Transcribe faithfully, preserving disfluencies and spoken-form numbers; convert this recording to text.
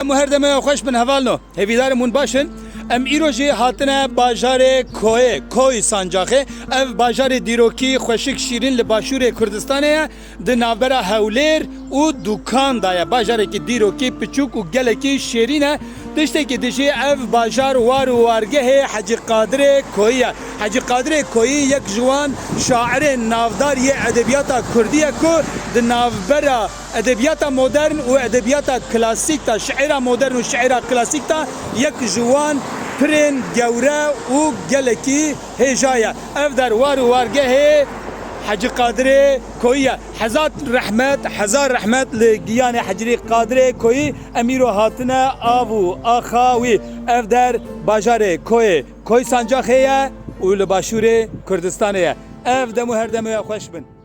Em û her deme xweş bin hevalno. Hêvîdarim hûn baş in. Em îro jî hatine bajarê Koyê, Koy Sancaxê. Ev bajarê dîrokî xweşik şîrîn li başûrê Kurdistanê ye. Di navbera Hewlêr û Dûkan de ye. Bajarekî dîrokî piçûk û gelekî şêrîn e. Tiştekî dijî ev bajar war û wargehê Hecî Qadirê Koyî ye. Hecî Qadirê Koyî yek ji wan şairên navdar yê edebiyata kurdî ye ku di navbera edebiyata modern û edebiyata klasîk de, şiîra modern û şiîra klasîk de yek ji wan pirên gewre û gelekî hêja ye. Ev der war û wargehê Hecî Qadirê Koyî ye. Hezar rehmet, hezar rehmet li giyanê Hecî Qadirê Koyî. Em îro hatine av û axa wî. Ev der bajarê Koyê, Koy Sancaxê ye û li başûrê Kurdistanê ye. Ev dem û her demê xweş bin.